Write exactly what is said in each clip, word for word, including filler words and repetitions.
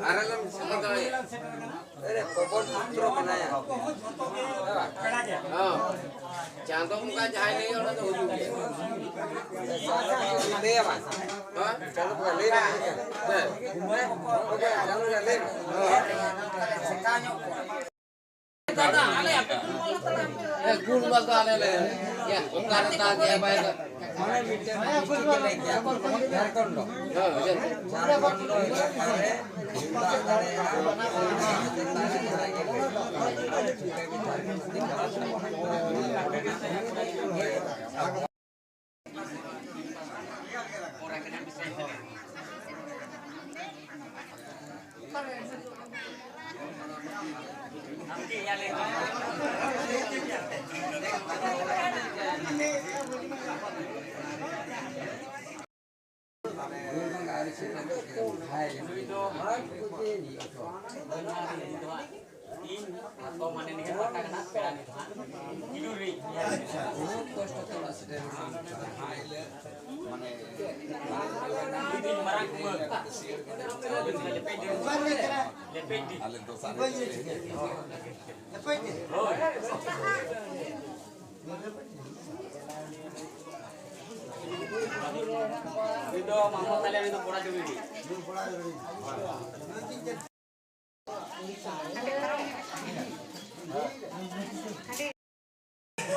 ᱟᱨ ᱟᱞᱚᱢ ᱥᱮᱱᱚᱜ ᱫᱚ᱾ ᱟᱨᱮ, ᱯᱚᱵᱚᱱ ᱯᱩᱛᱨᱚ ᱢᱮᱱᱟᱭᱟ᱾ ᱦᱮᱸ᱾ ᱪᱟᱸᱫᱚ ᱵᱚᱸᱜᱟ ᱡᱟᱦᱟᱸᱭ ᱞᱟᱹᱭᱟ, ᱚᱱᱟ ᱫᱚ ᱦᱩᱭᱩᱜ ᱜᱮᱭᱟ᱾ ᱞᱟᱹᱭᱟ ᱵᱟᱝ? ᱦᱮᱸ? ᱪᱟᱸᱫᱚ ᱵᱚᱸᱜᱟ ᱞᱟᱹᱭ ᱵᱟᱝ? ᱦᱮᱸ᱾ ᱪᱟᱸᱫᱚ ᱵᱚᱸᱜᱟ ᱞᱟᱹᱭ ᱵᱟᱝ? ᱮ, ᱜᱩᱞ ᱢᱟᱞ ᱫᱚ ᱟᱞᱮ ᱞᱮ ᱮᱢ ᱜᱮᱭᱟ᱾ ᱚᱠᱟᱨᱮ ᱫᱟᱜ ᱜᱮᱭᱟ, ᱵᱟᱭ ᱫᱟᱜ᱾ ᱢᱟᱱᱮ ᱢᱤᱫᱴᱮᱱ district ᱮ ᱞᱟᱹᱭ ᱠᱮᱭᱟ, ᱡᱷᱟᱲᱠᱷᱚᱸᱰ᱾ ᱦᱮᱸ, ᱦᱮᱸ᱾ ᱡᱷᱟᱲᱠᱷᱚᱸᱰ ᱮᱞᱟᱠᱟ ᱨᱮ ᱫᱟᱜ ᱫᱟᱲᱮᱭᱟᱜᱼᱟ᱾ ᱤᱧ ᱟᱠᱚ ᱢᱟᱱᱮ ᱱᱤᱭᱟᱹ ᱯᱟᱦᱴᱟ ᱠᱟᱱᱟ, ᱯᱮᱲᱟ ᱱᱤᱛ ᱦᱟᱸᱜ ᱠᱤᱞᱩ ᱨᱤᱧ ᱧᱮᱞ ᱠᱮᱫᱟ᱾ ᱵᱚᱦᱩᱛ ᱠᱚᱥᱴᱚ ᱛᱮ ᱚᱲᱟᱜ ᱥᱮᱴᱮᱨ ᱦᱩᱭ ᱮᱱᱟ᱾ ᱢᱟᱱᱮ ᱢᱟᱨᱟᱝ ᱠᱩᱢᱟᱹᱝ᱾ ᱞᱮᱯᱮᱡ ᱰᱤ᱾ ᱞᱮᱯᱮᱡ ᱰᱤ᱾ ᱦᱳᱭ᱾ ᱩᱱᱤ ᱫᱚ ᱢᱟᱢᱚ ᱛᱟᱞᱮ, ᱩᱱᱤ ᱫᱚ ᱠᱚᱲᱟ ᱪᱩᱲᱤ᱾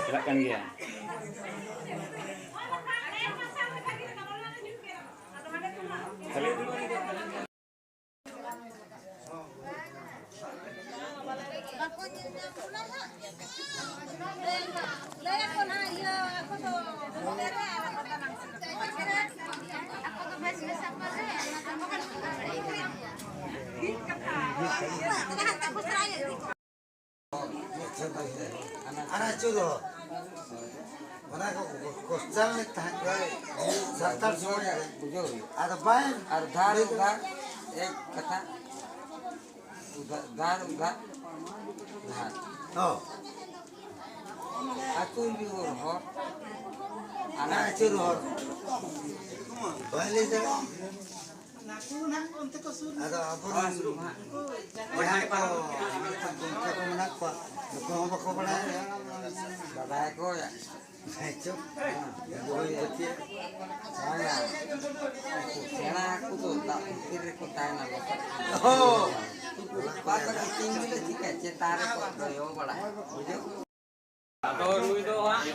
ᱪᱟᱞᱟᱜ ᱠᱟᱱ ᱜᱮᱭᱟ᱾ ᱟᱨ ᱟᱹᱪᱩᱨ ᱦᱚᱨ᱾ ᱚᱱᱟ ᱠᱚ question ᱞᱮᱫ ᱛᱟᱦᱮᱸᱫ ᱥᱟᱱᱛᱟᱲ ᱥᱚᱢᱟᱡᱽ ᱨᱮ᱾ ᱵᱩᱡᱷᱟᱹᱣ ᱦᱩᱭᱩᱜᱼᱟ᱾ ᱟᱫᱚ ᱵᱟᱭ ᱟᱨ ᱫᱷᱟᱨ ᱩᱫᱷᱟᱨ, ᱮᱠ ᱠᱟᱛᱷᱟ, ᱩᱫᱷᱟᱨ, ᱫᱷᱟᱨ ᱩᱫᱷᱟᱨ, ᱫᱷᱟᱨ᱾ ᱦᱚᱸ᱾ ᱟᱹᱪᱩᱨ ᱵᱤᱦᱩᱨ ᱦᱚᱨ᱾ ᱟᱨ ᱟᱹᱪᱩᱨ ᱦᱚᱨ᱾ ᱵᱟᱭ ᱞᱟᱹᱭ ᱫᱟᱲᱮᱭᱟᱜᱼᱟ᱾ ᱟᱫᱚ ᱟᱵᱚᱨᱮᱱ ᱵᱚᱭᱦᱟ ᱠᱚ, ᱜᱚᱢᱠᱮ ᱠᱚ ᱢᱮᱱᱟᱜ ᱠᱚᱣᱟ, ᱱᱩᱠᱩ ᱦᱚᱸ ᱵᱟᱠᱚ ᱵᱟᱲᱟᱭᱟ᱾ ᱵᱟᱰᱟᱭᱟᱠᱚ᱾ ᱦᱮᱸ, ᱪᱚ᱾ ᱦᱮᱸ, ᱵᱟᱝᱟ᱾ ᱩᱱᱠᱩ ᱥᱮᱬᱟ ᱦᱟᱹᱠᱩ ᱫᱚ ᱫᱟᱜ ᱵᱷᱤᱛᱤᱨ ᱨᱮᱠᱚ ᱛᱟᱦᱮᱱᱟ, ᱞᱚᱥᱚᱫ᱾ ᱦᱳᱭ᱾ ᱵᱟᱫ ᱵᱟᱹᱠᱤ ᱛᱤᱧ ᱜᱮᱞᱮ ᱪᱤᱠᱟᱹ, ᱪᱮᱛᱟᱱ ᱨᱮᱠᱚ ᱡᱚᱭᱚ ᱵᱟᱲᱟᱜᱼᱟ, ᱵᱩᱡᱷᱟᱹᱣ? ᱟᱫᱚ ᱱᱩᱭ ᱫᱚ ᱦᱟᱸᱜ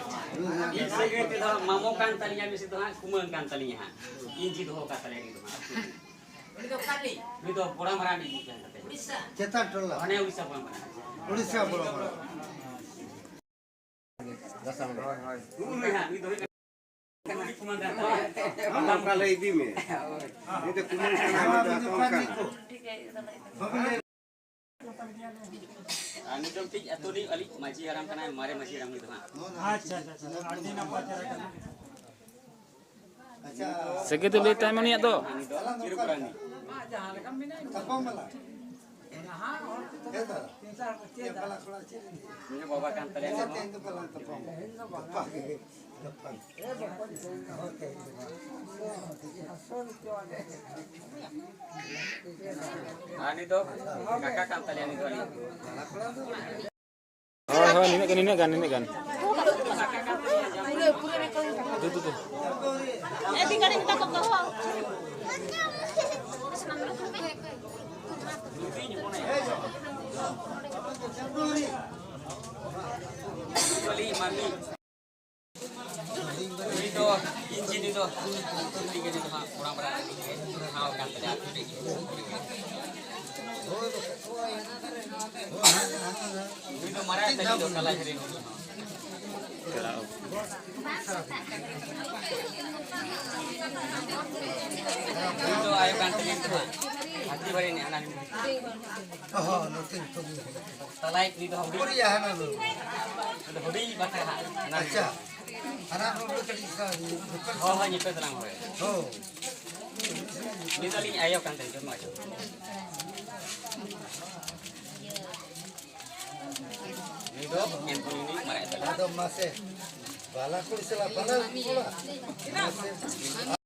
ᱤᱧ ᱥᱟᱹᱜᱟᱹᱭ ᱛᱮᱫᱚ ᱦᱟᱸᱜ ᱢᱟᱢᱚ ᱠᱟᱱ ᱛᱟᱹᱞᱤᱧᱟ, ᱢᱤᱥᱮ ᱫᱚ ᱦᱟᱸᱜ ᱠᱩᱢᱟᱹᱝ ᱠᱟᱱ ᱛᱟᱹᱞᱤᱧᱟ ᱦᱟᱸᱜ᱾ ᱤᱧ ᱡᱤ ᱫᱚᱦᱚ ᱠᱟᱜ ᱛᱟᱞᱮᱭᱟ ᱱᱩᱭ ᱫᱚ ᱦᱟᱸᱜ᱾ ᱩᱱᱤ ᱫᱚ ᱚᱠᱟ ᱨᱤᱱᱤᱡ? ᱱᱩᱭ ᱫᱚ ᱵᱚᱲᱟ ᱢᱟᱨᱟᱝ ᱨᱤᱱᱤᱡ ᱠᱟᱱ ᱛᱟᱯᱮᱭᱟ᱾ ᱩᱲᱤᱥᱥᱟ? ᱪᱮᱛᱟᱱ ᱴᱚᱞᱟ᱾ ᱦᱟᱱᱮ ᱩᱲᱤᱥᱥᱟ ᱵᱚᱲᱟ ᱢᱟᱨᱟᱝ᱾ ᱩᱲᱤᱥᱥᱟ ᱵᱚᱲᱟ ᱢᱟᱨᱟᱝ᱾ ᱦᱳᱭ, ᱦᱳᱭ᱾ ᱩᱱᱤ ᱦᱟᱸᱜ, ᱱᱩᱭ ᱫᱚ ᱦᱩᱭᱩᱜ ᱠᱟᱱᱟ ᱠᱩᱢᱟᱹᱝ ᱠᱟᱱ ᱛᱟᱞᱮᱭᱟ᱾ ᱟᱢ ᱚᱠᱟ ᱞᱮ ᱤᱫᱤ ᱢᱮ? ᱩᱱᱤ ᱫᱚ ᱠᱩᱢᱟᱹᱝ ᱠᱟᱱᱟᱭ, ᱩᱱᱤ ᱫᱚ ᱟᱯᱟᱢ ᱠᱟᱱᱟ᱾ ᱟᱨ ᱱᱤᱛᱚᱜ ᱴᱷᱤᱠ ᱟᱹᱛᱩ ᱨᱤᱱᱤᱡ ᱟᱹᱞᱤᱡ ᱢᱟᱹᱡᱷᱤ ᱦᱟᱲᱟᱢ ᱠᱟᱱᱟᱭ, ᱢᱟᱨᱮ ᱢᱟᱹᱡᱷᱤ ᱦᱟᱲᱟᱢ ᱩᱱᱤ ᱫᱚ ᱦᱟᱸᱜ᱾ ᱟᱪᱪᱷᱟ, ᱟᱪᱪᱷᱟ, ᱟᱪᱪᱷᱟ, ᱟᱹᱰᱤ ᱱᱟᱯᱟᱭ ᱪᱮᱦᱨᱟ ᱠᱟᱱᱟ᱾ ᱟᱪᱪᱷᱟ᱾ ᱥᱟᱹᱜᱟᱹᱭ ᱫᱚ ᱞᱟᱹᱭ ᱛᱟᱭ ᱢᱮ ᱩᱱᱤᱭᱟᱜ ᱫᱚ᱾ ᱩᱱᱤ ᱫᱚ ᱪᱤᱨᱩ ᱠᱚᱨᱟᱱᱤ᱾ ᱛᱟᱯᱟᱢ ᱵᱟᱞᱟ᱾ ᱦᱮᱸ ᱫᱟᱫᱟ᱾ ᱪᱮᱫ ᱵᱟᱞᱟ ᱠᱚᱲᱟ ᱪᱮᱫ? ᱩᱱᱤ ᱫᱚ ᱵᱟᱵᱟ ᱠᱟᱱ ᱛᱟᱞᱮᱭᱟ ᱩᱱᱤ ᱫᱚ᱾ ᱛᱮᱦᱮᱧ ᱫᱚ ᱵᱟᱞᱟ ᱛᱟᱯᱟᱢ᱾ ᱛᱟᱯᱟᱢ ᱜᱮ᱾ ᱟᱨ ᱱᱤᱛ ᱫᱚ ᱠᱟᱠᱟ ᱠᱟᱱ ᱛᱟᱞᱮᱭᱟ, ᱱᱤᱛ ᱫᱚ ᱟᱹᱞᱤᱧ᱾ ᱦᱳᱭ, ᱦᱳᱭ, ᱱᱤᱱᱟᱹᱜ ᱜᱟᱱ, ᱱᱤᱱᱟᱹᱜ ᱜᱟᱱ, ᱱᱤᱱᱟᱹᱜ ᱜᱟᱱ᱾ ᱫᱩ, ᱫᱩ, ᱫᱩ᱾ ᱩᱱᱤ ᱫᱚ ᱤᱧ ᱡᱤᱱᱤ ᱫᱚ ᱟᱹᱛᱩ ᱨᱤᱱᱤᱡ ᱜᱮ, ᱩᱱᱤ ᱫᱚ ᱦᱟᱸᱜ ᱠᱚᱲᱟᱢ ᱯᱟᱲᱟ ᱨᱤᱱᱤᱡ ᱜᱮ, ᱴᱷᱟᱶ ᱠᱟᱱ ᱛᱟᱞᱮᱭᱟ ᱟᱹᱛᱩ ᱨᱮᱜᱮ᱾ ᱩᱱᱤ ᱫᱚ ᱢᱟᱨᱟᱝ ᱛᱟᱹᱞᱤᱧ ᱫᱚ ᱠᱟᱞᱟ ᱡᱷᱟᱹᱨᱤ ᱩᱱᱤ ᱦᱚᱸ᱾ ᱩᱱᱤ ᱫᱚ ᱟᱭᱳ ᱠᱟᱱ ᱛᱟᱹᱞᱤᱧ ᱫᱚ ᱦᱟᱸᱜ ᱦᱟᱹᱛᱤ ᱵᱟᱹᱲᱤ ᱨᱤᱱᱤᱡ ᱦᱟᱱᱟ ᱨᱤᱱᱤᱡ᱾ ᱦᱚᱸ, ᱱᱚᱛᱮ ᱱᱤᱛᱚᱜ ᱜᱮ᱾ ᱛᱟᱞᱟᱭᱤᱡ ᱩᱱᱤ ᱫᱚ ᱦᱩᱰᱤᱧ᱾ ᱩᱠᱩᱨ ᱭᱟ ᱦᱟᱱᱟ ᱫᱚ? ᱩᱱᱤ ᱫᱚ ᱦᱩᱰᱤᱧ ᱵᱟᱠᱷᱨᱟ ᱦᱟᱸᱜ, ᱦᱟᱱᱟ ᱨᱤᱱᱤᱡ᱾ ᱟᱪᱪᱷᱟ᱾ ᱦᱟᱱᱟ ᱫᱚ ᱠᱟᱹᱴᱤᱡ ᱥᱟ-, ᱦᱳᱭ, ᱦᱳᱭ, ᱧᱮᱯᱮᱞ ᱥᱟᱞᱟᱝ ᱦᱳᱭ᱾ ᱦᱳᱭ᱾ ᱩᱱᱤ ᱫᱚ ᱟᱹᱞᱤᱧ ᱟᱭᱳ ᱠᱟᱱ ᱛᱟᱹᱞᱤᱧ, ᱡᱚᱱᱢᱚ ᱟᱭᱳ᱾ ᱩᱱᱤ ᱫᱚ ᱮᱱᱠᱷᱚᱱ ᱩᱱᱤ ᱢᱟᱨᱟᱝ ᱛᱟᱞᱮ᱾ ᱟᱫᱚ ᱢᱟᱥᱮ, ᱵᱟᱞᱟ ᱠᱩᱲᱤ ᱥᱟᱞᱟᱜ ᱵᱟᱞᱟ ᱠᱚᱲᱟ᱾ ᱢᱟᱥᱮ᱾